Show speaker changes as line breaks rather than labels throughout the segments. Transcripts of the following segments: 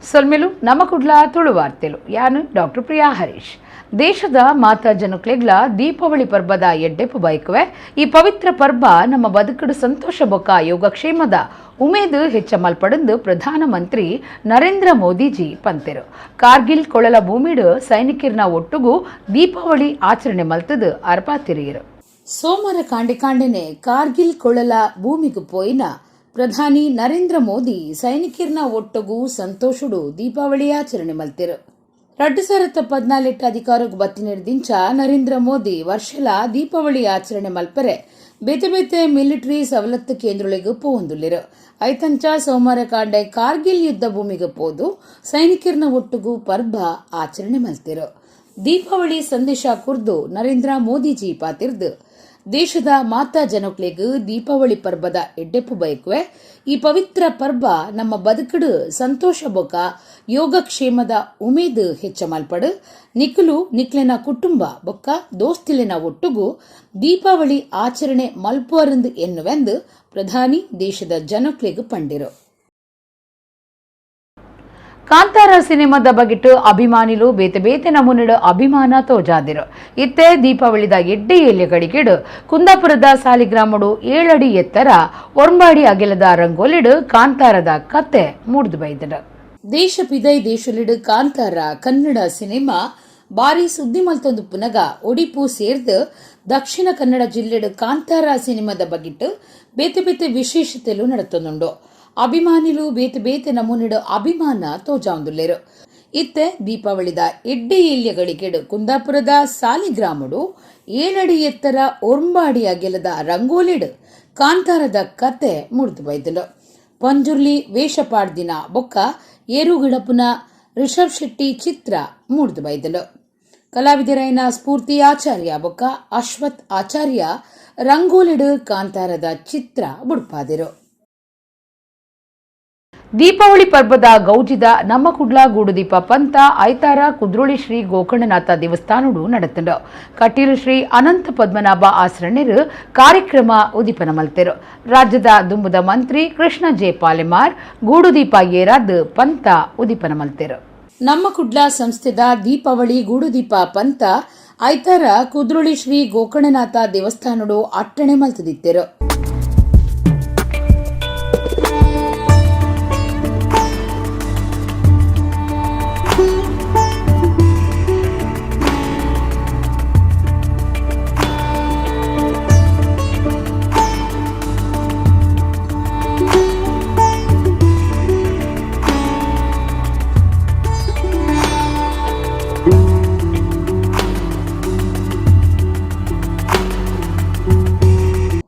ಸೊಲ್ಮೆಲು ನಮ್ಮ ಕುಡ್ಲ ತುಳುವಾರ್ತೆಲು ಯಾನು ಡಾಕ್ಟರ್ ಪ್ರಿಯಾ ಹರೀಶ್. ದೇಶದ ಮಾತಾ ಜನಕ್ಲೆಗ್ಲ ದೀಪಾವಳಿ ಪರ್ಬದ ಎಡ್ಡೆಪು ಬಯಕುವೆ. ಈ ಪವಿತ್ರ ಪರ್ಬ ನಮ್ಮ ಬದುಕುಡು ಸಂತೋಷ ಬೊಕ್ಕ ಯೋಗಕ್ಷೇಮದ ಉಮೇದು ಹೆಚ್ಚ ಮಲ್ಪಡಂದು ಪ್ರಧಾನಮಂತ್ರಿ ನರೇಂದ್ರ ಮೋದಿಜಿ ಪಂತೆರು. ಕಾರ್ಗಿಲ್ ಕೊಳಲ ಭೂಮಿಡು ಸೈನಿಕರ್ನ ಒಟ್ಟುಗು ದೀಪಾವಳಿ ಆಚರಣೆ ಮಲ್ತದು ಅರ್ಪಾತಿರಿಯರು. ಸೋಮವಾರ ಕಾಂಡೆ ಕಾಂಡೆನೆ ಕಾರ್ಗಿಲ್ ಕೊಳಲ ಭೂಮಿಗೆ ಪೋಯಿನ ಪ್ರಧಾನಿ ನರೇಂದ್ರ ಮೋದಿ ಸೈನಿಕರ್ನ ಒಟ್ಟುಗು ಸಂತೋಷಡು ದೀಪಾವಳಿ ಆಚರಣೆ ಮಲ್ತೆರು. 2014 ಅಧಿಕಾರಕ್ಕೆ ಬತ್ತಿನಿರ್ದಿಂಚ ನರೇಂದ್ರ ಮೋದಿ ವರ್ಷಲ ದೀಪಾವಳಿ ಆಚರಣೆ ಮಲ್ಪರೆ ಬೇತೆ ಬೇತೆ ಮಿಲಿಟರಿ ಸವಲತ್ತು ಕೇಂದ್ರಗಳಿಗೆ ಪೋವೊಂದುಲ್ಲೆರ್. ಐತಂಚ ಸೋಮವಾರ ಕಾಂಡೆ ಕಾರ್ಗಿಲ್ ಯುದ್ಧ ಭೂಮಿಗೆ ಪೋದು ಸೈನಿಕರ್ನ ಒಟ್ಟುಗು ಪರ್ಬ ಆಚರಣೆ ಮಲ್ತೆರು. ದೀಪಾವಳಿ ಸಂದೇಶ ಕುರ್ದು ನರೇಂದ್ರ ಮೋದಿಜಿ ಪಾತಿರ್ದು ದೇಶದ ಮಾತಾ ಜನಕ್ಲೆಗ್ ದೀಪಾವಳಿ ಪರ್ಬದ ಎಡ್ಡೆಪ್ಪು ಬಯಕುವೆ. ಈ ಪವಿತ್ರ ಪರ್ಬ ನಮ್ಮ ಬದುಕುಡು ಸಂತೋಷ ಬೊಕ ಯೋಗಕ್ಷೇಮದ ಉಮೇದು ಹೆಚ್ಚ ಮಲ್ಪಡು. ನಿಕುಲು ನಿಕ್ಲೆನ ಕುಟುಂಬ ಬೊಕ್ಕ ದೋಸ್ತಿಲೆನ ಒಟ್ಟುಗು ದೀಪಾವಳಿ ಆಚರಣೆ ಮಲ್ಪುವರೆಂದು ಎನ್ನುವೆಂದು ಪ್ರಧಾನಿ ದೇಶದ ಜನಕ್ಲೆಗ್ ಪಂಡಿರು. ಕಾಂತಾರ ಸಿನಿಮಾದ ಬಗಿಟ್ಟು ಅಭಿಮಾನಿಲು ಬೇತೆ ಬೇತೆ ನಮೂನೆಡು ಅಭಿಮಾನ ತೋಜಾದಿರು. ಇತ್ತೆ ದೀಪಾವಳಿದ ಎಡ್ಡೆ ಎಲೆಗಳಿಗಿಡು ಕುಂದಾಪುರದ ಸಾಲಿಗ್ರಾಮಡು 7 ಅಡಿ ಎತ್ತರ ಒರ್ಂಬಾಡಿ ಅಗೆಲದ ರಂಗೋಲಿಡು ಕಾಂತಾರದ ಕತೆ ಮೂಡ್ದು ಬೈದಡು. ದೇಶ ಪಿದೈ ದೇಶಲಿಡು ಕಾಂತಾರ ಕನ್ನಡ ಸಿನಿಮಾ ಬಾರಿ ಸುದ್ದಿ ಮಲ್ತೊಂದು ಪುನಗ ಒಡಿಪು ಸೇರ್ದು ದಕ್ಷಿಣ ಕನ್ನಡ ಜಿಲ್ಲೆಡು ಕಾಂತಾರ ಸಿನಿಮಾದ ಬಗಿಟ್ಟು ಬೇತೆ ಬೇತೆ ವಿಶೇಷತೆಲು ನಡತೊಂದುಂಡು. ಅಭಿಮಾನಿಲು ಬೇತೆ ಬೇತೆ ನಮೂನೆಡು ಅಭಿಮಾನ ತೋಜಾವುಂದುಲ್ಲೆರು. ಇತ್ತೆ ದೀಪಾವಳಿದ ಎಡ್ಡೆ ಏಲ್ಯಗಳಿಗೆಡು ಕುಂದಾಪುರದ ಸಾಲಿಗ್ರಾಮಡು 7 ಅಡಿ ಎತ್ತರ ಒರ್ಂಬಾಡಿ ಅಗೆಲದ ರಂಗೋಲಿಡು ಕಾಂತಾರದ ಕತೆ ಮುರಿದು ಬೈದಲು. ಪಂಜುರ್ಲಿ ವೇಷಪಾಡ್ದಿನ ಬೊಕ್ಕ ಏರುಗಿಡಪುನ ರಿಷಬ್ ಶೆಟ್ಟಿ ಚಿತ್ರ ಮೂಡ್ದು ಬೈದಲು. ಕಲಾವಿದರೈನ ಸ್ಫೂರ್ತಿ ಆಚಾರ್ಯ ಬೊಕ್ಕ ಅಶ್ವಥ್ ಆಚಾರ್ಯ ರಂಗೋಲಿಡು ಕಾಂತಾರದ ಚಿತ್ರ ಬುಡ್ಪಾದಿರು. ದೀಪಾವಳಿ ಪರ್ಬದ ಗೌಜಿದ ನಮ್ಮ ಕುಡ್ಲ ಗೂಡುದೀಪ ಪಂಥ ಐತಾರ ಕುದ್ರೋಳಿ ಶ್ರೀ ಗೋಕರ್ಣನಾಥ ದೇವಸ್ಥಾನಡು ನಡೆತಂಡು. ಕಟೀಲು ಶ್ರೀ ಅನಂತ ಪದ್ಮನಾಭ ಆಸರಣ್ಯರು ಕಾರ್ಯಕ್ರಮ ಉದ್ದೀಪನ ಮಲ್ತೆರು. ರಾಜ್ಯದ ದುಂಬುದ ಮಂತ್ರಿ ಕೃಷ್ಣ ಜೆ ಪಾಲೆಮಾರ್ ಗೂಡುದೀಪ ಏರಾದ್ ಪಂಥ ಉದ್ದೀಪನ ಮಲ್ತೆರು. ನಮ್ಮ ಕುಡ್ಲ ಸಂಸ್ಥೆದ ದೀಪಾವಳಿ ಗೂಡುದೀಪ ಪಂಥ ಐತಾರ ಕುದ್ರೋಳಿ ಶ್ರೀ ಗೋಕರ್ಣನಾಥ ದೇವಸ್ಥಾನಡು ಅಟ್ಟಣೆ ಮಲ್ತದಿತ್ತೆರು.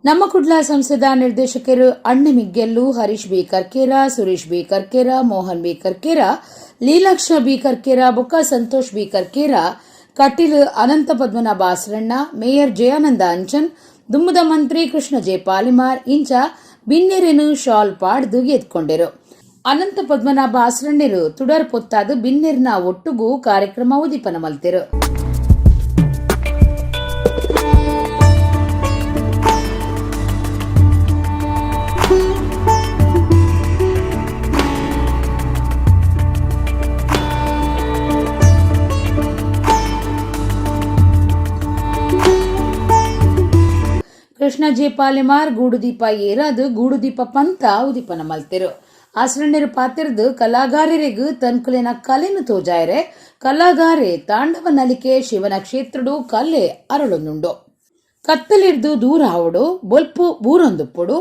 ನಮ್ಮ ಕುಡ್ಲ ಸಂಸ್ಥೆದ ನಿರ್ದೇಶಕರು Anna Miggellu, Harish B Karkera, Suresh B Karkera, Mohan B Karkera, Leelaksha B Karkera ಬೊಕ್ಕ ಸಂತೋಷ್ ಬಿ ಕರ್ಕೇರ, ಕಟೀಲ್ ಅನಂತ ಪದ್ಮನಾಭ ಆಸರಣ್ಣ, ಮೇಯರ್ ಜಯಾನಂದ ಅಂಚನ್, ದುಮ್ಮದ ಮಂತ್ರಿ ಕೃಷ್ಣ ಜೆ ಪಾಲಿಮಾರ್ ಇಂಚ ಬಿನ್ನೆರೆನು ಶಾಲ್ ಪಾಡ್ದು ಎದ್ಕೊಂಡೆರು. ಅನಂತ ಪದ್ಮನಾಭ ಆಸರಣ್ಣರು ತುಡರ್ ಪೊತ್ತಾದು ಬಿನ್ನೆರ್ನ ಒಟ್ಟುಗೂ ಕಾರ್ಯಕ್ರಮ ಉದ್ದೀಪನ ಮಲ್ತೆರು. ಕೃಷ್ಣ ಜೆ ಪಾಲೆಮಾರ್ ಗೂಡುದೀಪ ಏರಾದು ಗೂಡುದೀಪ ಪಂಥ ಉದೀಪನ ಮಲ್ತೆರು. ಆಸರಣ್ಣರು ಪಾತಿರ್ದು ಕಲಾಗಾರರಿಗೂ ತನ್ಕುಲೆನ ಕಲೆನು ತೋಜಾಯರೆ. ಕಲಾಗಾರೆ ತಾಂಡವ ನಲಿಕೆ ಶಿವನ ಕ್ಷೇತ್ರಡು ಕಲೆ ಅರಳೊಂದುಂಡು. ಕತ್ತಲಿರ್ದು ದೂರ ಆವಡು, ಬೊಲ್ಪು ಬೂರೊಂದುಪ್ಪುಡು.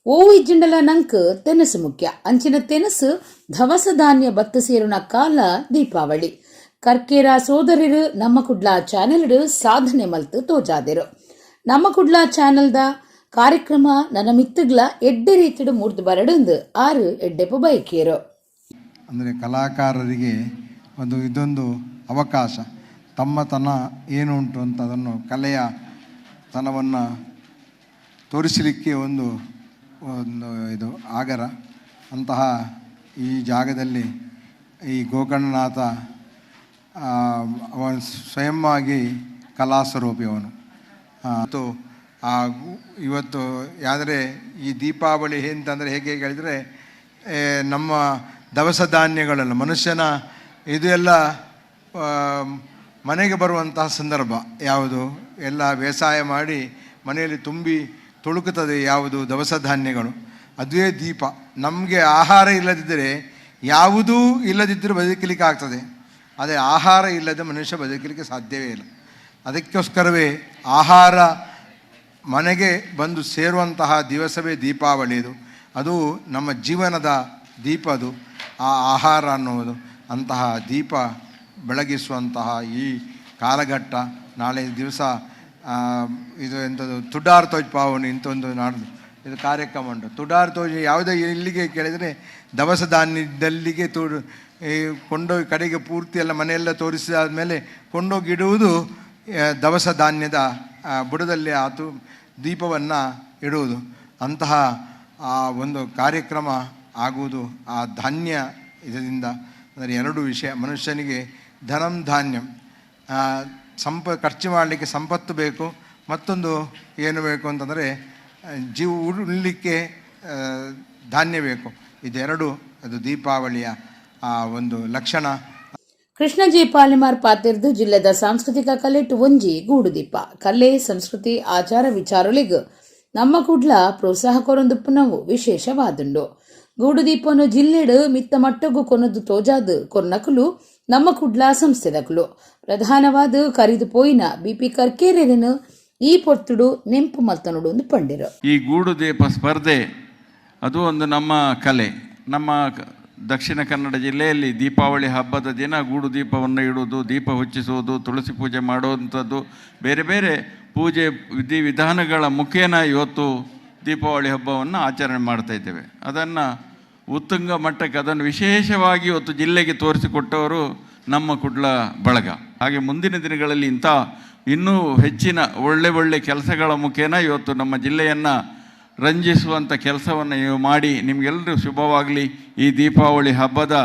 ಓವು ಇಜ್ಜಿಂಡಲ ನಂಕ್ ತೆನಸು ಮುಖ್ಯ. ಅಂಚಿನ ತೆನಸು ಧವಸ ಧಾನ್ಯ ಬತ್ತು ಸೇರುನ ಕಾಲ ದೀಪಾವಳಿ. ಕರ್ಕೇರ ಸೋದರರು ನಮ್ಮ ಕುಡ್ಲ ಚಾನೆಲ್ ಸಾಧನೆ ಮಲ್ತು ತೋಜಾದೆರು. ನಮ್ಮ ಕುಡ್ಲ ಚಾನೆಲ್ದ ಕಾರ್ಯಕ್ರಮ ನನ್ನ ಮಿತ್ತುಗ್ಲ ಎಡ್ಡೆ ರೀತಿಡು ಮೂರ್ದು ಬರಡುಂದು ಆರು ಎಡ್ಡೆಪು ಬಯಕಿಯರು.
ಅಂದರೆ ಕಲಾಕಾರರಿಗೆ ಒಂದು ಇದೊಂದು ಅವಕಾಶ, ತಮ್ಮ ತನ ಏನು ಉಂಟು ಅಂತ ಅದನ್ನು ಕಲೆಯ ತನವನ್ನು ತೋರಿಸಲಿಕ್ಕೆ ಒಂದು ಒಂದು ಇದು ಆಗರ. ಅಂತಹ ಈ ಜಾಗದಲ್ಲಿ ಈ ಗೋಕರ್ಣನಾಥ ಅವನು ಸ್ವಯಂವಾಗಿ ಕಲಾಸ್ವರೂಪಿ ಅವನು. ಮತ್ತು ಇವತ್ತು ಆದರೆ ಈ ದೀಪಾವಳಿ ಅಂತಂದರೆ ಹೇಗೆ ಹೇಳಿದರೆ, ನಮ್ಮ ದವಸ ಧಾನ್ಯಗಳೆಲ್ಲ ಮನುಷ್ಯನ ಇದು ಎಲ್ಲ ಮನೆಗೆ ಬರುವಂತಹ ಸಂದರ್ಭ. ಯಾವುದು ಎಲ್ಲ ಬೇಸಾಯ ಮಾಡಿ ಮನೆಯಲ್ಲಿ ತುಂಬಿ ತುಳುಕುತ್ತದೆ ಯಾವುದು ದವಸ ಧಾನ್ಯಗಳು, ಅದುವೇ ದೀಪ. ನಮಗೆ ಆಹಾರ ಇಲ್ಲದಿದ್ದರೆ, ಯಾವುದೂ ಇಲ್ಲದಿದ್ದರೆ ಬದುಕಲಿಕ್ಕೆ ಆಗ್ತದೆ, ಆದರೆ ಆಹಾರ ಇಲ್ಲದೆ ಮನುಷ್ಯ ಬದುಕಲಿಕ್ಕೆ ಸಾಧ್ಯವೇ ಇಲ್ಲ. ಅದಕ್ಕೋಸ್ಕರವೇ ಆಹಾರ ಮನೆಗೆ ಬಂದು ಸೇರುವಂತಹ ದಿವಸವೇ ದೀಪಾವಳಿ. ಇದು ಅದು ನಮ್ಮ ಜೀವನದ ದೀಪ, ಅದು ಆ ಆಹಾರ ಅನ್ನುವುದು. ಅಂತಹ ದೀಪ ಬೆಳಗಿಸುವಂತಹ ಈ ಕಾಲಘಟ್ಟ ನಾಳೆ ದಿವಸ ಇದು ಎಂಥದ್ದು ತುಡಾರ್ ತೋಜ್ ಪಾವನಿ ಇಂಥ ಒಂದು ನಾಡ್ದು ಇದು ಕಾರ್ಯಕ್ರಮ ಉಂಟು. ತುಡಾರ್ ತೋಜ್ ಯಾವುದೇ ಇಲ್ಲಿಗೆ ಕೇಳಿದರೆ ದವಸ ಧಾನ್ಯದಲ್ಲಿಗೆ ತುಡು ಈ ಕೊಂಡೋಗಿ ಕಡೆಗೆ ಪೂರ್ತಿ ಎಲ್ಲ ಮನೆಯೆಲ್ಲ ತೋರಿಸಿದಾದ ಮೇಲೆ ಕೊಂಡೋಗಿ ಇಡುವುದು ದವಸ ಧಾನ್ಯದ ಬುಡದಲ್ಲಿ ಆತು ದೀಪವನ್ನು ಇಡುವುದು. ಅಂತಹ ಆ ಒಂದು ಕಾರ್ಯಕ್ರಮ ಆಗುವುದು ಆ ಧಾನ್ಯ ಇದರಿಂದ. ಅಂದರೆ ಎರಡು ವಿಷಯ ಮನುಷ್ಯನಿಗೆ, ಧನಂ ಧಾನ್ಯಂ, ಖರ್ಚು ಮಾಡಲಿಕ್ಕೆ ಸಂಪತ್ತು ಬೇಕು, ಮತ್ತೊಂದು ಏನು ಬೇಕು ಅಂತಂದರೆ ಜೀವ ಉಳಲಿಕ್ಕೆ ಧಾನ್ಯ ಬೇಕು. ಇದೆರಡು ಅದು ದೀಪಾವಳಿಯ ಆ ಒಂದು ಲಕ್ಷಣ.
ಕೃಷ್ಣ ಜಿ ಪಾಲಿಮಾರ್ ಪಾತಿರ್ದು ಜಿಲ್ಲೆದ ಸಾಂಸ್ಕೃತಿಕ ಕಲೆಟ್ ಒಂಜಿ ಗೂಡುದೀಪ. ಕಲೆ, ಸಂಸ್ಕೃತಿ, ಆಚಾರ ವಿಚಾರೊಲಿಗ್ ನಮ್ಮ ಕುಡ್ಲ ಪ್ರೋತ್ಸಾಹ ಕೊರೊಂದುಪ್ಪುನವು ವಿಶೇಷವಾದುಂಡು. ಗೂಡುದೀಪನು ಜಿಲ್ಲೆಡು ಮಿತ್ತ ಮಟ್ಟಗು ಕೊನದು ತೋಜಾದು ಕೊರ್ನಕುಲು ನಮ್ಮ ಕುಡ್ಲ ಸಂಸ್ಥೆದಕುಲು. ಪ್ರಧಾನವಾದ ಕರಿದು ಪೋಯಿನ ಬಿಪಿ ಕರ್ಕೇರೆರೆನು ಈ ಪೊರ್ತುಡು ನೆಂಪು ಮಲ್ತನುಡು ಒಂದು ಪಂಡಿರು.
ಈ ಗೂಡು ದೀಪ ಸ್ಪರ್ಧೆ ಅದು ಒಂದು ನಮ್ಮ ಕಲೆ. ನಮ್ಮ ದಕ್ಷಿಣ ಕನ್ನಡ ಜಿಲ್ಲೆಯಲ್ಲಿ ದೀಪಾವಳಿ ಹಬ್ಬದ ದಿನ ಗೂಡು ದೀಪವನ್ನು ಇಡುವುದು, ದೀಪ ಹೊಚ್ಚಿಸುವುದು, ತುಳಸಿ ಪೂಜೆ ಮಾಡುವಂಥದ್ದು, ಬೇರೆ ಬೇರೆ ಪೂಜೆ ವಿಧಿ ವಿಧಾನಗಳ ಮುಖೇನ ಇವತ್ತು ದೀಪಾವಳಿ ಹಬ್ಬವನ್ನು ಆಚರಣೆ ಮಾಡ್ತಾ ಇದ್ದೇವೆ. ಅದನ್ನು ಉತ್ತುಂಗ ಮಟ್ಟಕ್ಕೆ, ಅದನ್ನು ವಿಶೇಷವಾಗಿ ಇವತ್ತು ಜಿಲ್ಲೆಗೆ ತೋರಿಸಿಕೊಟ್ಟವರು ನಮ್ಮ ಕುಡ್ಲ ಬಳಗ. ಹಾಗೆ ಮುಂದಿನ ದಿನಗಳಲ್ಲಿ ಇಂಥ ಇನ್ನೂ ಹೆಚ್ಚಿನ ಒಳ್ಳೆ ಒಳ್ಳೆ ಕೆಲಸಗಳ ಮುಖೇನ ಇವತ್ತು ನಮ್ಮ ಜಿಲ್ಲೆಯನ್ನು ರಂಜಿಸುವಂಥ ಕೆಲಸವನ್ನು ನೀವು ಮಾಡಿ. ನಿಮಗೆಲ್ಲರಿಗೂ ಶುಭವಾಗಲಿ. ಈ ದೀಪಾವಳಿ ಹಬ್ಬದ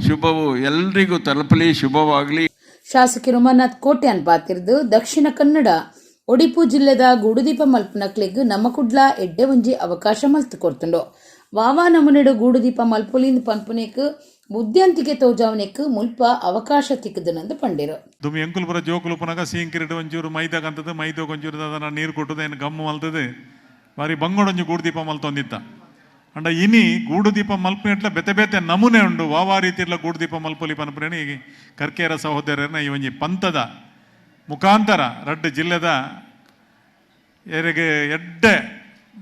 ಶುಭವು ಎಲ್ರಿಗೂ ತಲುಪಲಿ, ಶುಭವಾಗಲಿ.
ಶಾಸಕಿ ರಮಾನಾಥ್ ಕೋಟ್ಯಾನ್ ಪಾತಿರ್ದು ದಕ್ಷಿಣ ಕನ್ನಡ ಒಡಿಪು ಜಿಲ್ಲೆದ ಗೂಡುದೀಪ ಮಲ್ಪನಕ್ಲೆಗ್ ನಮ್ಮ ಕುಡ್ಲ ಎಡ್ಡೆ ಒಂಜಿ ಅವಕಾಶ ಮಲ್ತು ಕೊರ್ತುಂಡು. ವಾವಾ ನಮುನೆಡು ಗೂಡುದೀಪ ಮಲ್ಪುಲಿಂದ್ ಪನ್ಪುನೇಕ್ ಬುದ್ಧಿವಂತಿಕೆ ತೋಜಾವನೆಕ್ ಮುಲ್ಪ ಅವಕಾಶ ತಿಕ್ಕುದನಂದು ಪಂಡಿರು.
ದುಮ್ಮಿ ಎಂಕುಲು ಪೂರ ಜೋಕುಲು ಪುನಗ ಸೀಂಕಿರಿಡು ಒಂಚೂರು ಮೈದಾಗ ಅಂತದ್ದು, ಮೈದಾಗ ಒಂಚೂರು ದಾದನ ನೀರು ಕೊಟ್ಟದು, ಏನು ಗಮ್ಮು ಮಲ್ತದೆ, ಬಾರಿ ಬಂಗೋಡೊಂಜಿ ಗೂಡುದೀಪ ಮಲ್ತೊಂದಿತ್ತ. ಅಂಡ ಇನಿ ಗೂಡುದೀಪ ಮಲ್ಪನೆಟ್ಲ ಬೇತೆ ಬೇತೆ ನಮೂನೆ ಉಂಡು. ವಾವಾ ರೀತಿರ್ಲ ಗೂಡುದೀಪ ಮಲ್ಪೊಲಿ ಪನ್ಪುನೇನು ಈ ಕರ್ಕೇರ ಸಹೋದರನ ಈ ಒಂಜಿ ಪಂತದ ಮುಖಾಂತರ ರಡ್ಡ್ ಜಿಲ್ಲೆದ ಎರೆಗೆ ಎಡ್ಡೆ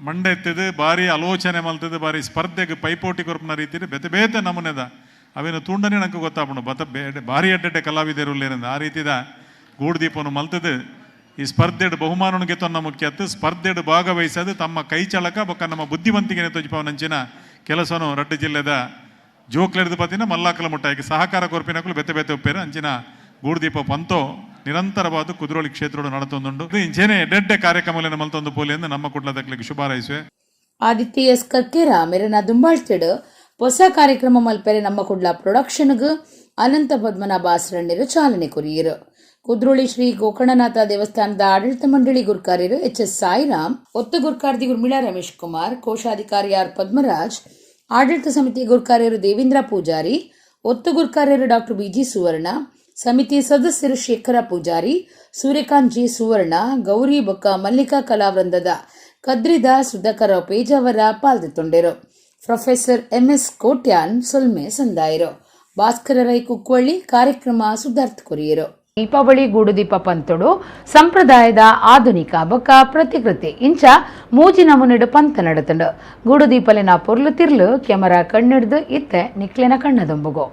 ಮಂಡೆ ಎತ್ತಿದ್ದು, ಬಾರಿ ಆಲೋಚನೆ ಮಲ್ತದ್ದು, ಬಾರಿ ಸ್ಪರ್ಧೆಗೆ ಪೈಪೋಟಿ ಕೊರ್ಪುನ ರೀತಿಯಲ್ಲಿ ಬೇತೆ ಬೇತೆ ನಮೂನೆದ ಅವೇನು ತೂಂಡನೆ ನಂಗೆ ಗೊತ್ತಾಪುಂಡು. ಬತ ಭಾರಿ ಎಡ್ಡೆಡ್ಡೆ ಕಲಾವಿದರು ಉಲ್ಲೇರಿಂದ ಆ ರೀತಿದ ಗೂಡುದೀಪನು ಮಲ್ತದ್ದು ಈ ಸ್ಪರ್ಧೆಡ್ ಬಹುಮಾನನು ಗೆತ್ತೊನ್ನ ಮುಖ್ಯತ್ತು ಸ್ಪರ್ಧೆಡ್ ಭಾಗವಹಿಸದು ತಮ್ಮ ಕೈ ಚಳಕ ಬೊಕ್ಕ ನಮ್ಮ ಬುದ್ಧಿವಂತಿಕೆನೆ ತೋಜಿಪವನಂಚಿನ ಕೆಲಸನು ರಡ್ಡು ಜಿಲ್ಲೆದ ಜೋಕ್ಲೆಡ್ದು ಪತಿನ ಮಲ್ಲಾಕಲ ಮುಟ್ಟಾಯಿಗೆ ಸಹಕಾರ ಕೊರ್ಪಿನಕುಲು ಬೆತ್ತೆ ಬೆತ್ತೆ ಉಪ್ಪೇರು. ಅಂಚಿನ ಗೂಡುದೀಪ ಪಂತೋ ನಿರಂತರವಾದ ಕುದ್ರೋಳಿ ಕ್ಷೇತ್ರಡು ನಡತೊಂದುಂಡು. ಇಂಚೇನೆ ಎಡ್ಡೆಡ್ಡೆ ಕಾರ್ಯಕ್ರಮಗಳನ್ನು ಮಲ್ತೊಂದು ಪೋಲಿ ಎಂದು ನಮ್ಮ ಕುಡ್ಲದಕ್ಲಿಗೆ ಶುಭ ಹಾರೈಸುವೆ.
ಆದಿತ್ಯ ಎಸ್ ಕರ್ಕೇರ ಮೆರೆನ ದುಂಬಾಳ್ತಿಡ್ ಹೊಸ ಕಾರ್ಯಕ್ರಮ ಮಲ್ಪೆರೆ ನಮ್ಮ ಕುಡ್ಲ ಪ್ರೊಡಕ್ಷನ್ಗ್ ಅನಂತ ಪದ್ಮನಾಭ ಆಸರಣ್ಯರು ಚಾಲನೆ ಕೊರಿಯರು. ಕುದ್ರೋಳಿ ಶ್ರೀ ಗೋಕರ್ಣನಾಥ ದೇವಸ್ಥಾನದ ಆಡಳಿತ ಮಂಡಳಿ ಗುರ್ಕಾರ್ಯರು ಎಚ್ ಎಸ್ ಸಾಯಿರಾಮ್, ಒತ್ತು ಗುರ್ಕಾರ್ದಿ ಉರ್ಮಿಳಾ ರಮೇಶ್ ಕುಮಾರ್, ಕೋಶಾಧಿಕಾರಿ ಆರ್ ಪದ್ಮರಾಜ್, ಆಡಳಿತ ಸಮಿತಿ ಗುರ್ಕಾರ್ಯರು ದೇವೇಂದ್ರ ಪೂಜಾರಿ, ಒತ್ತು ಗುರ್ಕಾರ್ಯರು ಡಾಕ್ಟರ್ ಬಿಜಿ ಸುವರ್ಣ, ಸಮಿತಿ ಸದಸ್ಯರು ಶೇಖರ ಪೂಜಾರಿ, ಸೂರ್ಯಕಾಂತ್ ಜಿ ಸುವರ್ಣ, ಗೌರಿ ಬೊಕ್ಕ ಮಲ್ಲಿಕಾ ಕಲಾವೃಂದದ ಕದ್ರಿದ ಸುಧಾಕರ ಪೇಜಾವರ ಪಾಲ್ದೆತ್ತೊಂಡೆರು. ಪ್ರೊಫೆಸರ್ ಎಂಎಸ್ ಕೋಟ್ಯಾನ್ ಸೊಲ್ಮೆ ಸಂದಾಯರು. ಭಾಸ್ಕರ ರೈ ಕುಕ್ವಳ್ಳಿ ಕಾರ್ಯಕ್ರಮ ಸುಧಾರ್ಥ ಕೊರಿಯರು. ದೀಪಾವಳಿ ಗೂಡುದೀಪ ಪಂತೊಡು ಸಂಪ್ರದಾಯದ, ಆಧುನಿಕ ಬೊಕ್ಕ ಪ್ರತಿಕೃತಿ ಇಂಚ ಮೂಜಿ ನಮೂನೆಡು ಪಂತ ನಡತಂಡು. ಗೂಡುದೀಪಲಿನ ಪೊರ್ಲು ತಿರ್ಲು ಕ್ಯಾಮರಾ ಕಣ್ಣಿಡ್ದು ಇತ್ತೆ ನಿಕ್ಲೆನ ಕಣ್ಣದೊಂಬುಗು.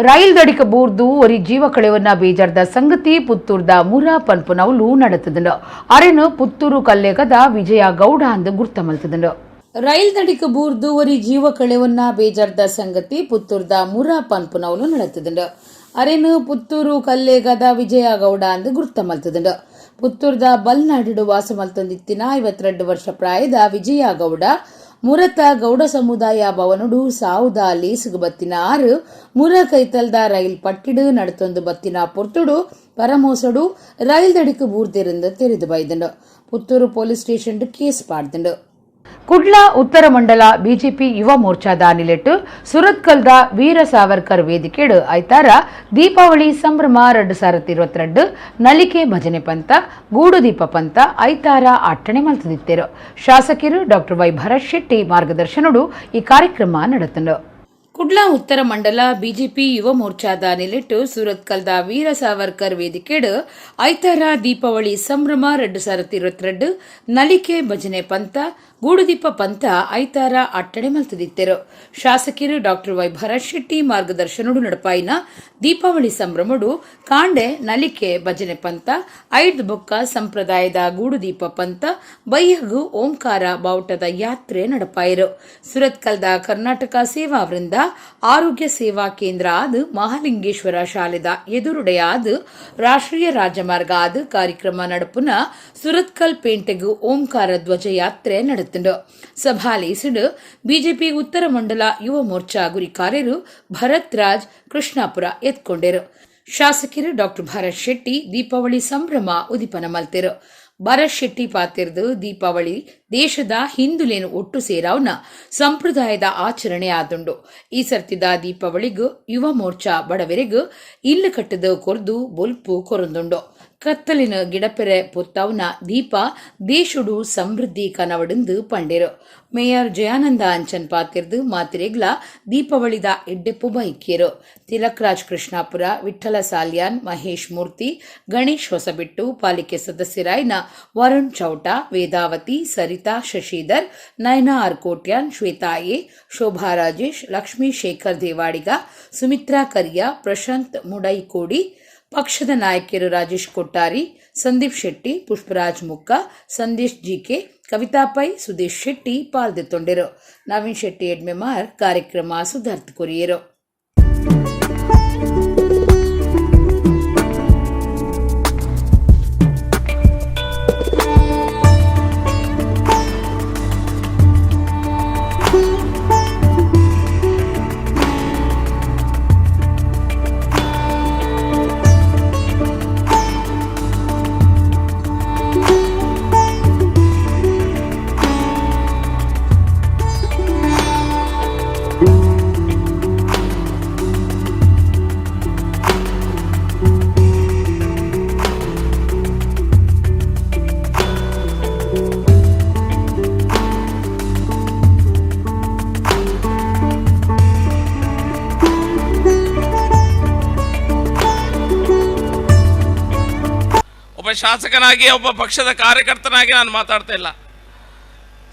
Rail ದಡಿಕ ಬೂರ್ದು ಒರಿ ಜೀವ ಕಳೆವನ್ನ ಬೇಜಾರ್ದ ಸಂಗತಿ ಪುತ್ತೂರ್ದ ಮುರ ಪನ್ಪುನವುಲು ನಡತದಂಡು. ಅರೆನು ಪುತ್ತೂರು ಕಲ್ಲೇಗದ ವಿಜಯ ಗೌಡ ಅಂದು ಗುರ್ತ ಮಲ್ತದಂಡು. ರೈಲ್ ದಡಿಕ ಬೂರ್ದು ಒರಿ ಜೀವ ಕಳೆವನ್ನ ಬೇಜಾರ್ದ ಸಂಗತಿ ಪುತ್ತೂರ್ದ ಮುರ ಪನ್ಪುನವುಲು ನಡತದಂಡು. ಅರೆನು ಪುತ್ತೂರು ಕಲ್ಲೇಗದ ವಿಜಯ ಗೌಡ ಅಂದು ಗುರ್ತ ಮಲ್ತದಂಡು. ಪುತ್ತೂರ್ದ ಬಲ್ನಾಡಿಡು ವಾಸ ಮಲ್ತೊಂದಿತ್ತಿನ 52 ವರ್ಷ ಪ್ರಾಯದ ವಿಜಯ ಗೌಡ ಮುರತ ಗೌಡ ಸಮುದಾಯ ಭವನುಡು ಸಾವುದ ಲೇಸುಗು ಬತ್ತಿನ ಆರು ಮುರ ಕೈತಲ್ದ ರೈಲ್ ಪಟ್ಟಿಡು ನಡತೊಂದು ಬತ್ತಿನ ಪೊರ್ತುಡು ಪರಮೋಸಡು ರೈಲ್ ದಡಿಕು ಬೂರ್ದಿರಿಂದ ತೆರೆದು ಬೈದಂಡು. Puttur police station case ಪಾಡ್ದಂಡು. Kudla ಉತ್ತರ ಮಂಡಲ ಬಿಜೆಪಿ ಯುವ ಮೋರ್ಚಾದ ನಿಲೆಟ್ಟು ಸುರತ್ಕಲ್ದ ವೀರ ಸಾವರ್ಕರ್ ವೇದಿಕೆಡು ಐತಾರ ದೀಪಾವಳಿ ಸಂಭ್ರಮ 2022 ನಲಿಕೆ ಭಜನೆ ಪಂಥ ಗೂಡುದೀಪ ಪಂಥ ಐತಾರ ಅಟ್ಟಣೆ ಮಲ್ತದಿತ್ತೇರು. ಶಾಸಕರು ಡಾಕ್ಟರ್ ವೈ ಭರತ್ ಶೆಟ್ಟಿ ಮಾರ್ಗದರ್ಶನಡು ಈ ಕಾರ್ಯಕ್ರಮ ನಡೆತಂಡು. ಕುಡ್ಲ ಉತ್ತರ ಮಂಡಲ ಬಿಜೆಪಿ ಯುವ ಮೋರ್ಚಾದ ನಿಲೆಟ್ಟು ಸೂರತ್ಕಲ್ದ ವೀರ ಸಾವರ್ಕರ್ ವೇದಿಕೆಡು ಐತಾರ ದೀಪಾವಳಿ ಸಂಭ್ರಮ 2022 ನಲಿಕೆ ಭಜನೆ ಪಂಥ ಗೂಡುದೀಪ ಪಂಥ ಐತಾರ ಅಟ್ಟಣೆ ಮಲ್ತದಿತ್ತೆರು. ಶಾಸಕರು ಡಾಕ್ಟರ್ ವೈ ಭರತ್ ಶೆಟ್ಟಿ ಮಾರ್ಗದರ್ಶನಡು ನಡಪಾಯಿನ ದೀಪಾವಳಿ ಸಂಭ್ರಮಡು ಕಾಂಡೆ ನಲಿಕೆ ಭಜನೆ ಪಂಥ ಐದು ಬೊಕ್ಕ ಸಂಪ್ರದಾಯದ ಗೂಡುದೀಪ ಪಂಥ ಬೈಯಗು ಓಂಕಾರ ಬಾವುಟದ ಯಾತ್ರೆ ನಡಪಾಯಿರು. ಸುರತ್ಕಲ್ದ ಕರ್ನಾಟಕ ಸೇವಾ ವೃಂದ ಆರೋಗ್ಯ ಸೇವಾ ಕೇಂದ್ರ ಆದ ಮಹಾಲಿಂಗೇಶ್ವರ ಶಾಲೆದ ಎದುರುಡೆಯಾದ ರಾಷ್ಟ್ರೀಯ ರಾಜಮಾರ್ಗ ಆದ ಕಾರ್ಯಕ್ರಮ ನಡಪುನ ಸುರತ್ಕಲ್ ಪೇಂಟೆಗು ಓಂಕಾರ ಧ್ವಜ ಯಾತ್ರೆ ನಡೆತುಂಡು. ಸಭಾಲೇಸಿಡು ಬಿಜೆಪಿ ಉತ್ತರ ಮಂಡಲ ಯುವ ಮೋರ್ಚಾ ಗುರಿಕಾರ್ಯರು ಭರತ್ ರಾಜ್ ಕೃಷ್ಣಾಪುರ ಎತ್ಕೊಂಡೆರು. ಶಾಸಕರು ಡಾಕ್ಟರ್ ಭರತ್ ಶೆಟ್ಟಿ ದೀಪಾವಳಿ ಸಂಭ್ರಮ ಉದಿಪನ ಮಲ್ತೆರು. ಭರತ್ ಶೆಟ್ಟಿ ಪಾತಿರ್ದು ದೀಪಾವಳಿ ದೇಶದ ಹಿಂದುಲೇನು ಒಟ್ಟು ಸೇರಾವ್ನ ಸಂಪ್ರದಾಯದ ಆಚರಣೆ ಆದುಂಡು. ಈ ಸರ್ತಿದ ದೀಪಾವಳಿಗು ಯುವ ಮೋರ್ಚಾ ಬಡವರಿಗೂ ಇಲ್ಲು ಕಟ್ಟದ ಕೊರ್ದು ಬೊಲ್ಪು ಕೊರಂದುಂಡು. ಕತ್ತಲಿನ ಗಿಡಪೆರೆ ಪೊತ್ತವನ ದೀಪ ದೇಶುಡು ಸಮೃದ್ಧಿ ಕನವಡುಂದು ಪಂಡೇರು. ಮೇಯರ್ ಜಯಾನಂದ ಅಂಚನ್ ಪಾತಿರ್ದು ಮಾತಿರೆಗ್ಲ ದೀಪಾವಳಿದ ಎಡ್ಡೆಪ್ಪು ಬೈಕಿಯರು. ತಿಲಕ್ರಾಜ್ ಕೃಷ್ಣಾಪುರ, ವಿಠಲ ಸಾಲ್ಯಾನ್, ಮಹೇಶ್ ಮೂರ್ತಿ, ಗಣೇಶ್ ಹೊಸಬಿಟ್ಟು, ಪಾಲಿಕೆ ಸದಸ್ಯರಾಯ್ನ ವರುಣ್ ಚೌಟ, ವೇದಾವತಿ, ಸರಿತಾ ಶಶಿಧರ್, ನಯನಾ ಆರ್ ಕೋಟ್ಯಾನ್, ಶ್ವೇತಾ ಎ, ಶೋಭಾ ರಾಜೇಶ್, ಲಕ್ಷ್ಮೀ ಶೇಖರ್ ದೇವಾಡಿಗ, ಸುಮಿತ್ರಾ ಕರಿಯಾ, ಪ್ರಶಾಂತ್ ಮುಡೈಕೋಡಿ, ಪಕ್ಷದ ನಾಯಕಿಯರು ರಾಜೇಶ್ ಕೊಟ್ಟಾರಿ, ಸಂದೀಪ್ ಶೆಟ್ಟಿ, ಪುಷ್ಪರಾಜ್ ಮುಕ್ಕ, ಸಂದೇಶ್ ಜಿಕೆ, ಕವಿತಾ ಪೈ, ಸುದೇಶ್ ಶೆಟ್ಟಿ ಪಾಲ್ದೆತ್ತೊಂಡೆರು. ನವೀನ್ ಶೆಟ್ಟಿ ಎಡ್ಮೆಮಾರ್ ಕಾರ್ಯಕ್ರಮ ಸುಧಾರ್ಥ ಕೊರಿಯರು.
ಒಬ್ಬ ಶಾಸಕನಾಗಿ, ಒಬ್ಬ ಪಕ್ಷದ ಕಾರ್ಯಕರ್ತನಾಗಿ ನಾನು ಮಾತಾಡ್ತಾ ಇಲ್ಲ.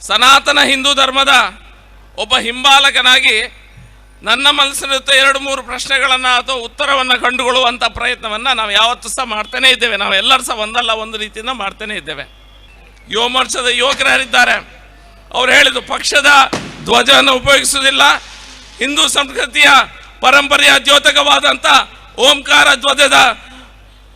ಸನಾತನ ಹಿಂದೂ ಧರ್ಮದ ಒಬ್ಬ ಹಿಂಬಾಲಕನಾಗಿ ನನ್ನ ಮನಸ್ಸಿನತ್ತ 2-3 ಪ್ರಶ್ನೆಗಳನ್ನು ಅಥವಾ ಉತ್ತರವನ್ನು ಕಂಡುಕೊಳ್ಳುವಂಥ ಪ್ರಯತ್ನವನ್ನು ನಾವು ಯಾವತ್ತೂ ಸಹ ಮಾಡ್ತಾನೇ ಇದ್ದೇವೆ. ನಾವೆಲ್ಲರೂ ಸಹ ಒಂದಲ್ಲ ಒಂದು ರೀತಿಯಿಂದ ಮಾಡ್ತಾನೇ ಇದ್ದೇವೆ. ಯುವ ಮೋರ್ಚಾದ ಯುವಕರು ಯಾರಿದ್ದಾರೆ ಅವ್ರು ಹೇಳಿದರು, ಪಕ್ಷದ ಧ್ವಜವನ್ನು ಉಪಯೋಗಿಸುವುದಿಲ್ಲ, ಹಿಂದೂ ಸಂಸ್ಕೃತಿಯ ಪರಂಪರೆಯ ದ್ಯೋತಕವಾದಂಥ ಓಂಕಾರ ಧ್ವಜದ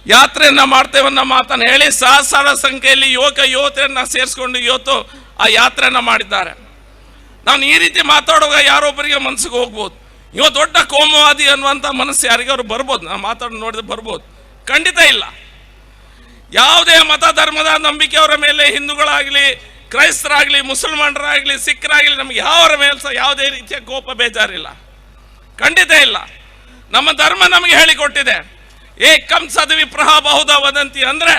ಯಾತ್ರೆಯನ್ನು ಮಾಡ್ತೇವೆ ಅನ್ನೋ ಮಾತನ್ನು ಹೇಳಿ ಸಹಸ್ರಾರು ಸಂಖ್ಯೆಯಲ್ಲಿ ಯುವಕ ಯುವತಿಯರನ್ನ ಸೇರಿಸ್ಕೊಂಡು ಇವತ್ತು ಆ ಯಾತ್ರೆಯನ್ನು ಮಾಡಿದ್ದಾರೆ. ನಾನು ಈ ರೀತಿ ಮಾತಾಡುವಾಗ ಯಾರೊಬ್ಬರಿಗೆ ಮನಸ್ಸಿಗೆ ಹೋಗ್ಬೋದು, ಇವ ದೊಡ್ಡ ಕೋಮುವಾದಿ ಅನ್ನುವಂಥ ಮನಸ್ಸು ಯಾರಿಗಾದ್ರು ಬರ್ಬೋದು, ನಾನು ಮಾತಾಡೋದು ನೋಡಿದ್ರೆ ಬರ್ಬೋದು. ಖಂಡಿತ ಇಲ್ಲ. ಯಾವುದೇ ಮತ ಧರ್ಮದ ನಂಬಿಕೆಯವರ ಮೇಲೆ ಹಿಂದೂಗಳಾಗಲಿ, ಕ್ರೈಸ್ತರಾಗಲಿ, ಮುಸಲ್ಮಾನರಾಗಲಿ, ಸಿಖ್ರಾಗಲಿ, ನಮ್ಗೆ ಯಾವರ ಮೇಲೆ ಸಹ ಯಾವುದೇ ರೀತಿಯ ಕೋಪ ಬೇಜಾರಿಲ್ಲ, ಖಂಡಿತ ಇಲ್ಲ. ನಮ್ಮ ಧರ್ಮ ನಮಗೆ ಹೇಳಿಕೊಟ್ಟಿದೆ, ಏಕಂ ಸದ್ವಿಪ್ರಹ ಬಹುಧ ವದಂತಿ, ಅಂದರೆ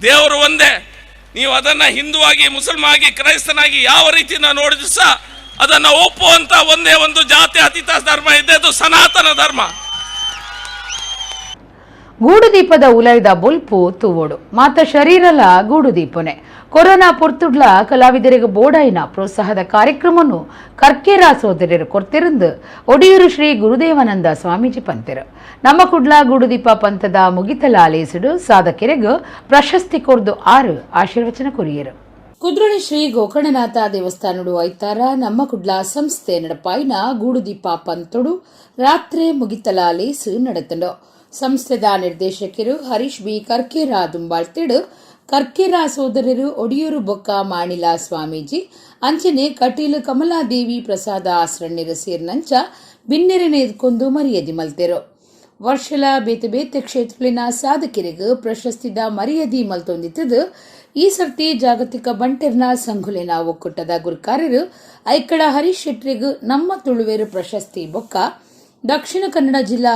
ದೇವರು ಒಂದೇ. ನೀವು ಅದನ್ನು ಹಿಂದೂವಾಗಿ, ಮುಸಲ್ಮಾಗಿ, ಕ್ರೈಸ್ತನಾಗಿ ಯಾವ ರೀತಿ ನಾವು ನೋಡಿದ್ರು ಸಹ ಅದನ್ನು ಒಪ್ಪುವಂಥ ಒಂದೇ ಒಂದು ಜಾತಿ ಅತೀತ ಧರ್ಮ ಇದೆ, ಅದು ಸನಾತನ ಧರ್ಮ.
ಗೂಡುದೀಪದ ಉಲೈದ ಬೊಲ್ಪು ತೂವೋಡು ಮಾತ ಶರೀರಲ ಗೂಡುದೀಪನೆ. Corona ಪೊರ್ತುಡ್ಲ ಕಲಾವಿದರಿಗೆ ಬೋಡಾಯಿನ ಪ್ರೋತ್ಸಾಹದ ಕಾರ್ಯಕ್ರಮವನ್ನು ಕರ್ಕೇರ ಸೋದರರು ಕೊರ್ತಿರಂದು ಒಡಿಯೂರು ಶ್ರೀ ಗುರುದೇವಾನಂದ ಸ್ವಾಮೀಜಿ ಪಂತೆರು. ನಮ್ಮ ಕುಡ್ಲ ಗೂಡುದೀಪ ಪಂಥದ ಮುಗಿತಲ ಆಲಯಿಸಿಡು ಸಾಧಕರಿಗೆ ಪ್ರಶಸ್ತಿ ಕೊರ್ದು 6 ಆಶೀರ್ವಚನ ಕೊರಿಯರು. ಕುದ್ರೋಳಿ ಶ್ರೀ ಗೋಕರ್ಣನಾಥ ದೇವಸ್ಥಾನಡು ಐತಾರ ನಮ್ಮ ಕುಡ್ಲ ಸಂಸ್ಥೆ ನಡಪಾಯಿನ ಗೂಡುದೀಪ ಪಂತೊಡು ರಾತ್ರಿ ಮುಗಿತಲ ಲೇಸು ನಡೆತಂಡು. ಸಂಸ್ಥೆದ ನಿರ್ದೇಶಕರು ಹರೀಶ್ ಬಿ ಕರ್ಕೇರ ದುಂಬಾಳ್ತಿಡು ಕರ್ಕೇರ ಸೋದರರು ಒಡಿಯೂರು ಬೊಕ್ಕ ಮಾಣಿಲ ಸ್ವಾಮೀಜಿ ಅಂಚನೆ ಕಟೀಲು ಕಮಲಾದೇವಿ ಪ್ರಸಾದ ಆಸ್ರಣ್ಯರು ಸೇರಿನಂಚ ಬಿನ್ನೆರನೆ ಎದ್ಕೊಂಡು ಮರ್ಯಾದೆ ಮಲ್ತೆರು. ವರ್ಷಲ ಬೇತೆ ಬೇತೆ ಕ್ಷೇತ್ರಗಳಿನ ಸಾಧಕರಿಗೆ ಪ್ರಶಸ್ತಿದ ಮರ್ಯಾದೆ ಮಲ್ತೊಂದಿತ್ತದು. ಈ ಸರ್ತಿ ಜಾಗತಿಕ ಬಂಟೆರ್ನ ಸಂಘುಲಿನ ಒಕ್ಕೂಟದ ಗುರುಕಾರರು ಐಕಳ ಹರೀಶ್ ಶೆಟ್ರಿಗೂ ನಮ್ಮ ತುಳುವೇರು ಪ್ರಶಸ್ತಿ ಬೊಕ್ಕ ದಕ್ಷಿಣ ಕನ್ನಡ ಜಿಲ್ಲಾ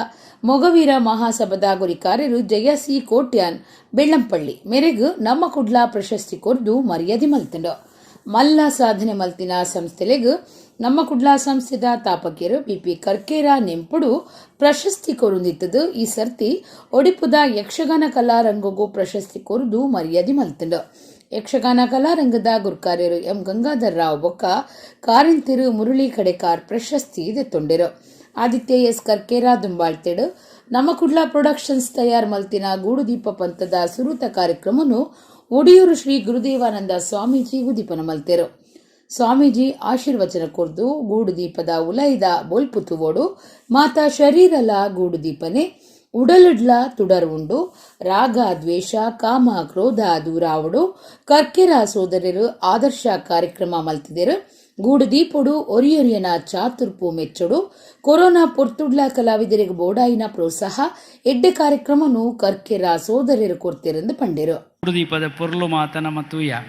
ಮೊಗವೀರ ಮಹಾಸಭಾದ ಗುರಿಕಾರರು ಜಯ ಸಿ ಕೋಟ್ಯಾನ್ ಬೆಳ್ಳಂಪಳ್ಳಿ ಮೇರೆಗೂ ನಮ್ಮ ಕುಡ್ಲ ಪ್ರಶಸ್ತಿ ಕೊರ್ದು ಮರ್ಯಾದೆ ಮಲ್ತಂಡು. ಮಲ್ಲ ಸಾಧನೆ ಮಲ್ತಿನ ಸಂಸ್ಥೆಲೆಗ್ ನಮ್ಮ ಕುಡ್ಲ ಸಂಸ್ಥೆದ ತಾಪಕಿಯರು ಬಿಪಿ ಕರ್ಕೇರ ನೆಂಪುಡು ಪ್ರಶಸ್ತಿ ಕೊರುಂದಿತ್ತದು. ಈ ಸರ್ತಿ ಒಡಿಪುದ ಯಕ್ಷಗಾನ ಕಲಾರಂಗಗೂ ಪ್ರಶಸ್ತಿ ಕೊರುದು ಮರ್ಯಾದೆ ಮಲ್ತಂಡು. ಯಕ್ಷಗಾನ ಕಲಾರಂಗದ ಗುರುಕಾರ್ಯರು ಎಂ ಗಂಗಾಧರ್ ರಾವ್ ಬೊಕ್ಕ ಕಾರಿಂತಿರು ಮುರಳಿ ಕಡೆಕಾರ್ ಪ್ರಶಸ್ತಿ ದೆತ್ತೊಂಡಿರು. ಆದಿತ್ಯ ಎಸ್ ಕರ್ಕೇರ ದುಂಬಾಳ್ತೇಡು ನಮ್ಮ ಕುಡ್ಲ ಪ್ರೊಡಕ್ಷನ್ಸ್ ತಯಾರ್ ಮಲ್ತಿನ ಗೂಡುದೀಪ ಪಂಥದ ಸುರುತ ಕಾರ್ಯಕ್ರಮವನ್ನು ಒಡಿಯೂರು ಶ್ರೀ ಗುರುದೇವಾನಂದ ಸ್ವಾಮೀಜಿ ಉದೀಪನ ಮಲ್ತೆರು. ಸ್ವಾಮೀಜಿ ಆಶೀರ್ವಚನ ಕೊರ್ದು ಗೂಡುದೀಪದ ಉಲೈದ ಬೋಲ್ಪುತುವೋಡು ಮಾತಾ ಶರೀರಲ ಗೂಡುದೀಪನೆ ಉಡಲುಡ್ಲ ತುಡರ್ ಉಂಡು ರಾಗ ದ್ವೇಷ ಕಾಮ ಕ್ರೋಧ ದೂರಾವುಡು ಕರ್ಕೆರ ಸೋದರರು ಆದರ್ಶ ಕಾರ್ಯಕ್ರಮ ಮಲ್ತಿದರು. ಗೂಡುದೀಪೊಡು ಒರಿಯೊರಿಯನ ಚಾತುರ್ಪು ಮೆಚ್ಚೊಡು ಕೊರೋನಾ ಪೊರ್ತುಡ್ಲ ಕಲಾವಿದರಿಗೆ ಬೋಡಾಯಿನ ಪ್ರೋತ್ಸಾಹ ಎಡ್ಡೆ ಕಾರ್ಯಕ್ರಮನು ಕರ್ಕೆರ ಸೋದರರು ಕೊರ್ತಿರೆಂದು ಪಂಡೆರು.
ಗೂಡುದೀಪದ ಪೊರ್ಲು ಮಾತನ ಮತ್ತುಯ್ಯ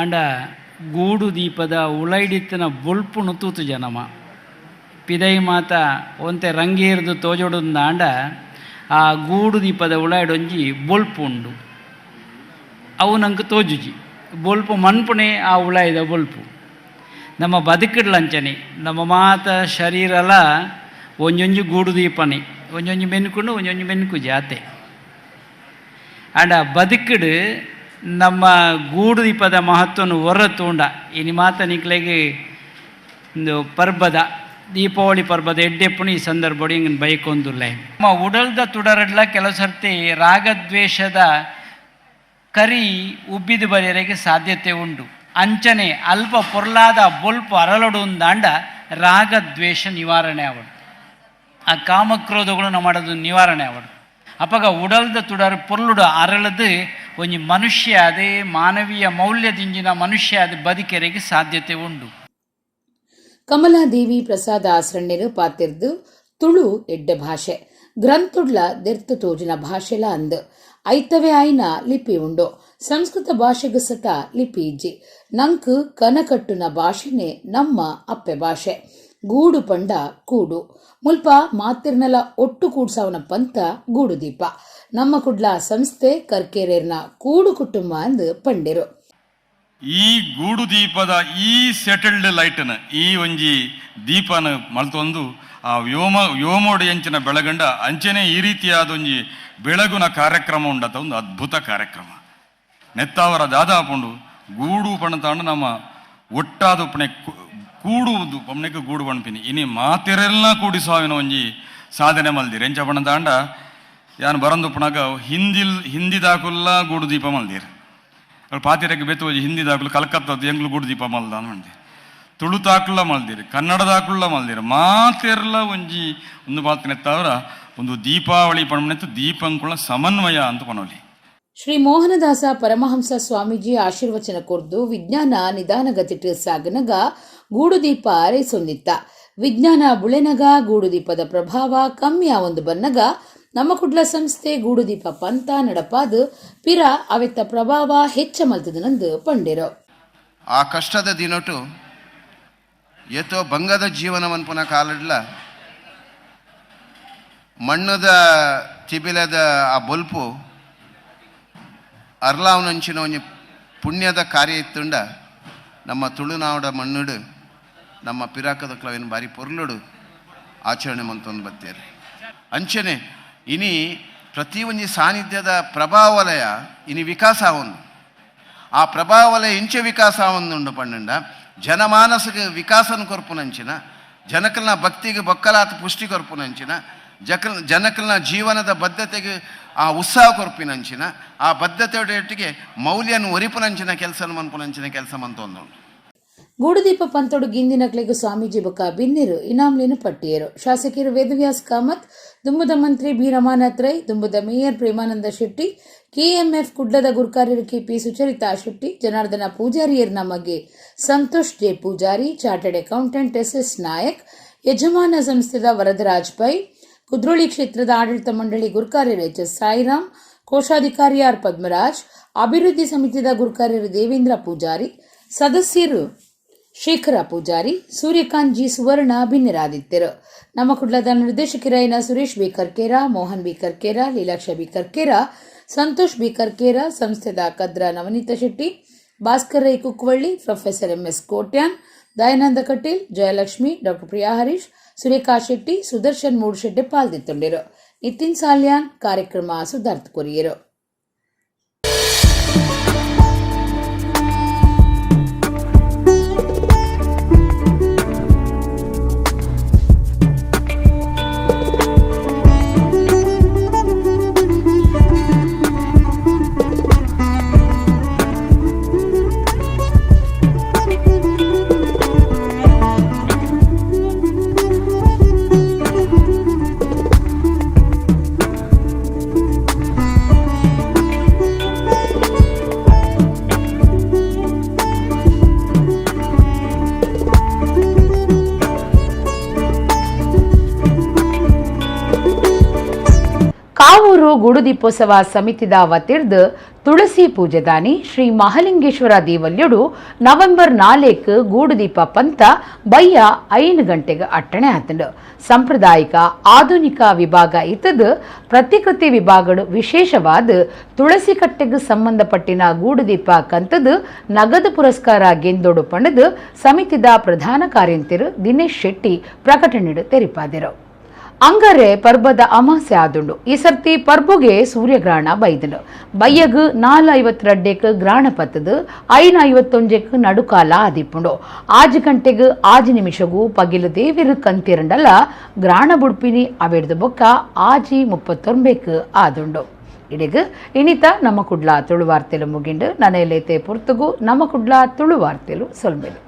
ಆಂಡ ಗೂಡುದೀಪದ ಉಳೈಡಿತ್ತನ ಬೊಲ್ಪುನು ತೂತು ಜನಮ ಪಿದೈ ಮಾತ ಒಂತೆ ರಂಗೇರ್ದು ತೋಜೊಡುಂದ ಆಂಡ ಆ ಗೂಡುದೀಪದ ಉಳೈಡೊಂಜಿ ಬೊಲ್ಪು ಉಂಡು ಅವು ನಂಗೆ ತೋಜುಜಿ ಬೊಲ್ಪು ಮನ್ಪುಣೆ ಆ ಉಳಾಯ್ದ ಬೊಲ್ಪು ನಮ್ಮ ಬದುಕಿಡ್ಲಂಚನೆ ನಮ್ಮ ಮಾತ ಶರೀರಲ ಒಂಜೊಂಜಿ ಗೂಡುದೀಪನೆ ಒಂಜೊಂಜಿ ಮೆನ್ಕುಂಡು ಒಂಜೊಂಜಿ ಮೆನ್ಕು ಜಾತೆ ಆಂಡ ಬದುಕಿಡು ನಮ್ಮ ಗೂಡುದೀಪದ ಮಹತ್ವನು ಹೊರ ತೂಂಡ ಇನಿ ಮಾತ ನಿಕ್ಲೆಗೆ ಒಂದು ಪರ್ಬದ ದೀಪಾವಳಿ ಪರ್ಬದ ಎಡ್ಡೆಪ್ಪುನು ಈ ಸಂದರ್ಭ ಹಿಂಗೆ ಬೈಕೊಂದುಲ್ಲೆ. ನಮ್ಮ ಉಡಲ್ದ ತುಡರಡ್ಲ ಕೆಲವು ಸರ್ತಿ ರಾಗದ್ವೇಷದ ಕರಿ ಉಬ್ಬಿದು ಬರೆಯರಿಗೆ ಸಾಧ್ಯತೆ ಉಂಟು. ಅಂಚನೆ ಅಲ್ಪ ಪೊರ್ಲಾದ ಬೊಲ್ಪು ಅರಳಡು ಉಂದಾಂಡ ರಾಗದ್ವೇಷ ನಿವಾರಣೆ ಅವಡು ಆ ಕಾಮಕ್ರೋಧಗಳು ಮಾಡೋದು ನಿವಾರಣೆ ಅವಡು. ಅಪಗ ಉಡಲ್ದ ತುಡರು ಪೊರ್ಲುಡು ಅರಳದು ಒಂಜಿ ಮನುಷ್ಯ ಅದೇ ಮಾನವೀಯ ಮೌಲ್ಯದಿಂಜಿನ ಮನುಷ್ಯ ಅದು ಬದುಕೆರೆಗೆ ಸಾಧ್ಯತೆ ಉಂಟು.
ಕಮಲಾದೇವಿ ಪ್ರಸಾದ ಆಸರಣ್ಯರು ಪಾತಿರ್ದು ತುಳು ಎಡ್ಡೆ ಭಾಷೆ ಗ್ರಂಥುಡ್ಲ ದೆರ್ತು ತೋಜಿನ ಭಾಷೆಲ ಅಂದ್ ಐತವೇ ಆಯ್ನ ಲಿಪಿ ಉಂಡು. ಸಂಸ್ಕೃತ ಭಾಷೆಗೂ ಸತ ಲಿಪಿ ಇಜ್ಜಿ. ನಂಕ್ ಕನಕಟ್ಟುನ ಭಾಷೆನೆ ನಮ್ಮ ಅಪ್ಪೆ ಭಾಷೆ. ಗೂಡು ಪಂಡ ಕೂಡು ಮುಲ್ಪ ಮಾತಿರ್ನಲ ಒಟ್ಟು ಕೂಡ್ಸಾವನ ಪಂತ ಗೂಡುದೀಪ. ನಮ್ಮ ಕುಡ್ಲ ಸಂಸ್ಥೆ ಕರ್ಕೇರೇರ್ನ ಕೂಡು ಕುಟುಂಬ ಅಂದು ಪಂಡೆರು.
ಈ ಗೂಡು ದೀಪದ ಈ ಸೆಟಲ್ಡ್ ಲೈಟ್ನ ಈ ಒಂಜಿ ದೀಪನ ಮಲ್ತೊಂದು ಆ ವ್ಯೋಮೋಡು ಎಂಚಿನ ಬೆಳಗಂಡ ಅಂಚನೆ ಈ ರೀತಿಯಾದ ಒಂಜಿ ಬೆಳಗುನ ಕಾರ್ಯಕ್ರಮ ಉಂಡತ ಒಂದು ಅದ್ಭುತ ಕಾರ್ಯಕ್ರಮ. ನೆತ್ತಾವರ ದಾದಾಪುಂಡು ಗೂಡು ಪಣತಾಂಡು ನಮ್ಮ ಒಟ್ಟಾದ ಪಣೆ ಕೂಡುವುದು ಪಮ್ನೆಕ್ ಗೂಡು ಪಣ್ಪಿನಿ ಇನಿ ಮಾತೆರೆಲ್ಲ ಕೂಡಿ ಸಾವಿನ ಒಂಜಿ ಸಾಧನೆ ಮಲ್ದಿರ್. ಎಂಚ ಪಣತಾಂಡ ಯಾನ್ ಬರಂದು ಪುಣಗ ಹಿಂದಿ ದಾಕುಲ್ಲ ಗೂಡು ದೀಪ ಮಲ್ದಿರ್. ಪಾತಿರಕ್ಕೆ ಬೆತ್ತು ಹಿಂದಿ ದಾಕುಲು ಕಲ್ಕತ್ತದ ಎಂಗ್ಲು ಗೂಡು ದೀಪ ಮಲ್ದಾನ ಮಂದಿ ತುಳು ತಾಕುಲ್ಲ ಮಲ್ದಿರಿ ಕನ್ನಡದಾಕುಲ್ಲ ಮಲ್ದಿರಿ ಮಾತೆರ್ಲ ಒಂಜಿ ಒಂದು ಪಾತ್ನೆತ್ತಾವರ ಒಂದು ದೀಪಾವಳಿ ಪಣ್ಮನೆತ್ತು ದೀಪಂಕುಳ ಸಮನ್ವಯ ಅಂತ ಪನೋಲಿ.
ಶ್ರೀ ಮೋಹನದಾಸ ಪರಮಹಂಸ ಸ್ವಾಮೀಜಿ ಆಶೀರ್ವಚನ ಕೊರ್ದು ವಿಜ್ಞಾನ ನಿಧಾನಗತಿಟ್ಟು ಸಾಗನಗ ಗೂಡುದೀಪ ರೇಸೊಂದಿತ್ತ. ವಿಜ್ಞಾನ ಬುಳೆನಗ ಗೂಡುದೀಪದ ಪ್ರಭಾವ ಕಮ್ಮಿಯ ಒಂದು ಬನ್ನಗ ನಮ್ಮ ಕುಡ್ಲ ಸಂಸ್ಥೆ ಗೂಡುದೀಪ ಪಂಥ ನಡಪಾದು ಪಿರ ಅವೆತ್ತ ಪ್ರಭಾವ ಹೆಚ್ಚ ಮಲ್ತದನಂದು ಪಂಡೆರು.
ಆ ಕಷ್ಟದ ದಿನಟು ಏತೋ ಬಂಗದ ಜೀವನವನ್ಪುನ ಕಾಲಡ್ಲ ಮಣ್ಣದ ತಿಬಿಲದ ಆ ಬೊಲ್ಪು ಅರ್ಲಾವನಂಚಿನ ಒಂಜಿ ಪುಣ್ಯದ ಕಾರ್ಯ ಇತ್ತುಂಡ ನಮ್ಮ ತುಳುನಾಡ ಮಣ್ಣುಡು ನಮ್ಮ ಪಿರಾಕದ ಕ್ಲವಿನ ಬಾರಿ ಪೊರ್ಲುಡು ಆಚರಣೆ ಮಂತೊಂದು ಬತ್ತೇರು. ಅಂಚನೆ ಇನಿ ಪ್ರತಿ ಒಂಜಿ ಸಾನ್ನಿಧ್ಯದ ಪ್ರಭಾವಲಯ ಇನಿ ವಿಕಾಸ ಆವೊಂದು ಆ ಪ್ರಭಾವ ವಲಯ ಇಂಚ ವಿಕಾಸ ಆವೊಂದುಂಡು ಪಂಡ ಜನಮಾನಸಿಕ ವಿಕಾಸನ ಕೊರ್ಪುನಂಚಿನ, ಜನಕಲ್ನ ಭಕ್ತಿಗೆ ಬೊಕ್ಕಲಾತ ಪುಷ್ಟಿ ಕೊರ್ಪುನಂಚಿನ, ಜನಕಲ್ನ ಜೀವನದ ಬದ್ಧತೆಗೆ ಆ ಉತ್ಸಾಹ ಕೊರ್ಪಿನಂಚಿನ, ಆ ಬದ್ಧತೆಯೊಟ್ಟಿಗೆ ಮೌಲ್ಯನ ಒರಿಪುನಂಚಿನ ಕೆಲಸ ಮನ್ಪುನಂಚಿನ ಕೆಲಸ ಮಂತೊಂದುಂಡು.
ಗೂಡುದೀಪ ಪಂತೊಡು ಗಿಂದಿನಕ್ಲೆಗ್ ಸ್ವಾಮೀಜಿ ಬೊಕ್ಕ ಬಿನ್ನೆರು ಇನಾಮ್ಲೇನು ಪಟ್ಟಿಯರು. ಶಾಸಕರು ವೇದವ್ಯಾಸ್ ಕಾಮತ್, ದುಂಬುದ ಮಂತ್ರಿ ಬಿ ರಮಾನಾಥ್ ರೈ, ದುಂಬುದ ಮೇಯರ್ ಪ್ರೇಮಾನಂದ ಶೆಟ್ಟಿ, ಕೆಎಂಎಫ್ ಕುಡ್ಲದ ಗುರ್ಕಾರ್ಯರು ಕೆಪಿ ಸುಚರಿತಾ ಶೆಟ್ಟಿ, ಜನಾರ್ದನ ಪೂಜಾರಿಯರ್ನ ಮಗೆ Santosh J Poojary, chartered accountant SS Nayak, ಯಜಮಾನ ಸಂಸ್ಥೆದ ವರದರಾಜ್ ಪೈ, ಕುದ್ರೋಳಿ ಕ್ಷೇತ್ರದ ಆಡಳಿತ ಮಂಡಳಿ ಗುರ್ಕಾರ್ಯರು ಎಚ್ ಎಸ್ ಸಾಯಿರಾಮ್, ಕೋಶಾಧಿಕಾರಿ ಆರ್ ಪದ್ಮರಾಜ್, ಅಭಿವೃದ್ಧಿ ಸಮಿತಿದ ಗುರ್ಕಾರ್ಯರು ದೇವೇಂದ್ರ ಪೂಜಾರಿ, ಸದಸ್ಯರು ಶೇಖರ ಪೂಜಾರಿ, ಸೂರ್ಯಕಾಂತ್ ಜಿ ಸುವರ್ಣ ಭಿನ್ನರಾದಿತ್ಯರು. ನಮ್ಮ ಕುಡ್ಲದ ನಿರ್ದೇಶಕರಾಯಿನ Suresh B Karkera, Mohan B Karkera, Leelaksha B Karkera, Santosh B Karkera, ಸಂಸ್ಥೆದ Kadra Navaneetha Shetty, Bhaskar Rai Kukkuvalli, professor MS Kotian, Dayananda Kateel, Jayalakshmi, doctor Priya Harish, Surekha Shetty, Sudarshan Moodushetty ಪಾಲ್ದಿತ್ತುಂಡಿರು. Nitin Salian ಕಾರ್ಯಕ್ರಮ ಸುಧಾರ್ಥ courier. Kavoor ಗುಡುದೀಪೋತ್ಸವ ಸಮಿತಿದ ವತಿರ್ದು ತುಳಸಿ ಪೂಜೆದಾನಿ ಶ್ರೀ ಮಹಲಿಂಗೇಶ್ವರ ದೇವಲ್ಯಡು ನವೆಂಬರ್ 4 ಗೂಡುದೀಪ ಪಂಥ ಬಯ್ಯ 5 ಗಂಟೆಗೆ ಅಟ್ಟಣೆ ಆತಂಡು. ಸಾಂಪ್ರದಾಯಿಕ ಆಧುನಿಕ ವಿಭಾಗ ಇತ್ತದು ಪ್ರತಿಕೃತಿ ವಿಭಾಗಡು ವಿಶೇಷವಾದ ತುಳಸಿ ಕಟ್ಟೆಗೆ ಸಂಬಂಧಪಟ್ಟಿನ ಗೂಡುದೀಪ ಕಂತದು ನಗದು ಪುರಸ್ಕಾರ ಗೆಂದೋಡು ಪಣದು ಸಮಿತಿದ ಪ್ರಧಾನ ಕಾರ್ಯಂತಿರು ದಿನೇಶ್ ಶೆಟ್ಟಿ ಪ್ರಕಟಣೆಡು ತೆರಿಪಾದಿರು. ಅಂಗರೆ ಪರ್ಬದ ಅಮಾಸೆ ಆದುಂಡು. ಈ ಸರ್ತಿ ಪರ್ಬುಗೆ ಸೂರ್ಯಗ್ರಹಣ ಬೈದನು. ಬಯ್ಯಗು 4:52 ಗ್ರಹಣ ಪತ್ತದು 5:51 ನಡುಕಾಲ ಆದಿಪ್ಪುಂಡು. 5 ಗಂಟೆಗೆ 5 ನಿಮಿಷಗೂ ಪಗಿಲು ದೇವಿರು ಕಂತಿರಂಡಲ ಗ್ರಹಣ ಬುಡ್ಪಿನಿ ಅವೆಡ್ದು ಬೊಕ್ಕ 6:39 ಆದುಂಡು. ಇಡಿಗ ಇನಿತ ನಮ್ಮ ಕುಡ್ಲ ತುಳುವಾರ್ತೆಲು ಮುಗಿಂಡು. ನನೆಲೇತೆ ಪುರ್ತುಗು ನಮ್ಮ ಕುಡ್ಲ ತುಳುವಾರ್ತೆಲು ಸೊಲ್ಮೆಲು.